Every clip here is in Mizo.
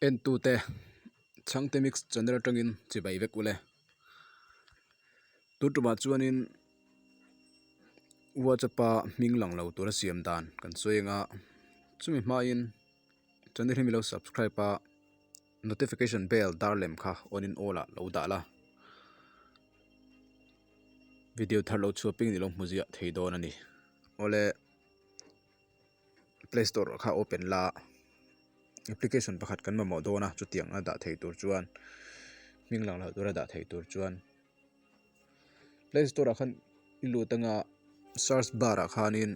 Entute Chhangte Mix channel atangin chibai vek ule. Tun tumah chuanin WhatsApp a hming lang lo tura siam dan kan sawi ang a, chumi hmain channel hi milo subscribe a notification bell dar lem kha on in all ah lo dah la, video thar lo chhuah ping ilo hmu ziah thei dawn a ni. Awle. Play store kha open la application pakhat kan mamawh dawn a chutiang a dah thei tur chuan hming lang loh tura dah thei tur chuan play store ah khan i lut anga search bar ah khanin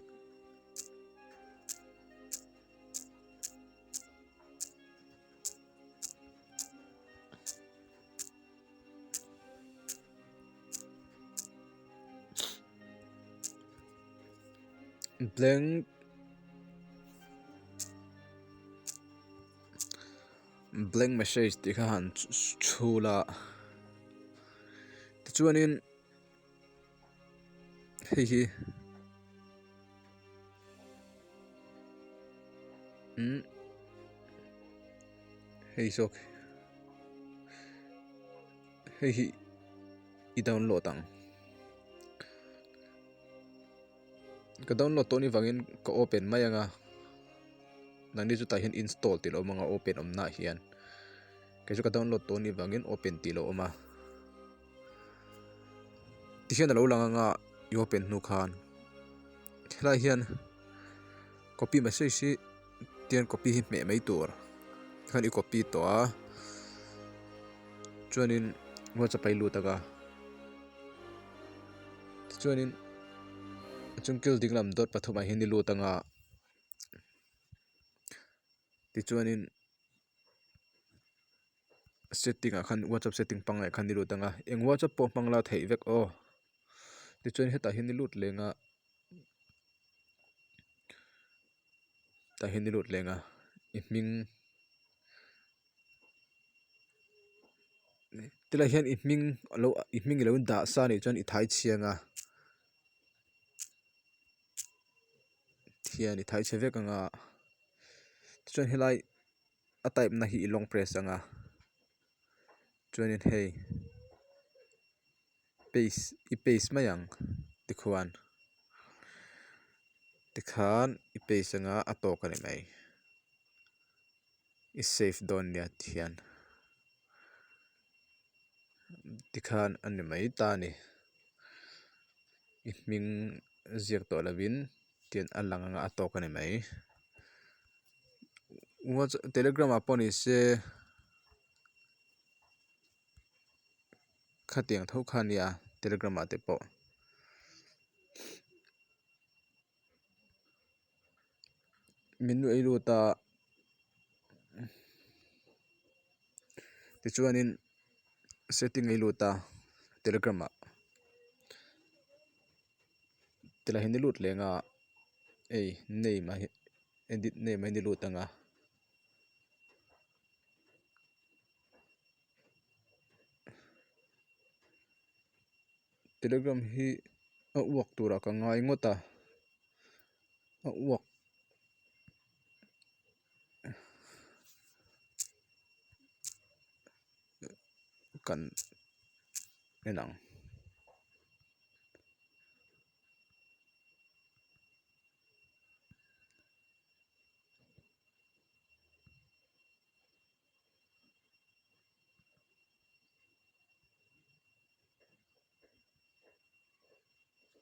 Blank blank message tih kha han chhul a tichuanin hei hi umm hei zawk hei hi i download ang. Ka download tawh ni vangin ka open mai anga nangni chu tah hian install tih lo awm anga open awm nah hian kei chu ka download tawh ni vangin open tih lo awm a tihian alo lang anga i open hnu khan helai hian copy message hi tian copy hi hmeh mai tur tikhan i copy tawh a chuanin whatsapp a i lut anga. Tichuanin a chung kil dinglam dawt pathumah hian i lut anga tichuanin setting ah khan whatsapp setting pangngai khan i lut anga eng whatsapp pawh hmang la theih vek aw tichuan hetah hian i lut leng a tah hian i lut leng a i hming. Tilai hian i hming alo i hming ilo dah sa anih chuan i thai chhiang a hian i thai chhe vek ang a tichuan helai a type na hi i long press ang a chuanin hei paste i paste mai ang tikhuan tikhan i paste anga a tawk a ni mai. I save dawn nia tihian tikhan a ni mai ta a ni i hming ziak tawh lovin tian a lang anga a tawk a ni mai whatsapp telegram ah pawh ni se khatiang tho kha a nia telegram ah te pawh. Min nuih lut a tichuanin setting a lut a telegram ah tilai hian i lut leh ang a hei name ah hian edit name ah hian i lut ang a. Telegram hi a uak turah ka ngai ngawt a a uak kan en ang.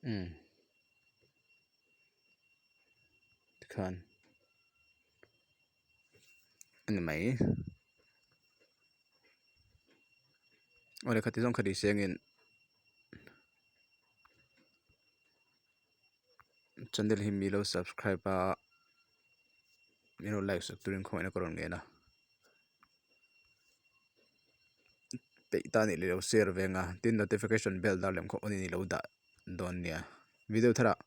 Umm tikhan a ni mai aw lehkha ti zawng kha tih sengin channel hi mi lo subscribe a min lo like sak turin khawngaihna ka rawn ngen a. Peih ta nih leh lo share ve ang a tin notification bell dar lem kha on in i lo dah dawn nia video tharah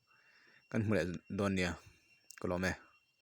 kan hmu leh dawn nia ka lawm e.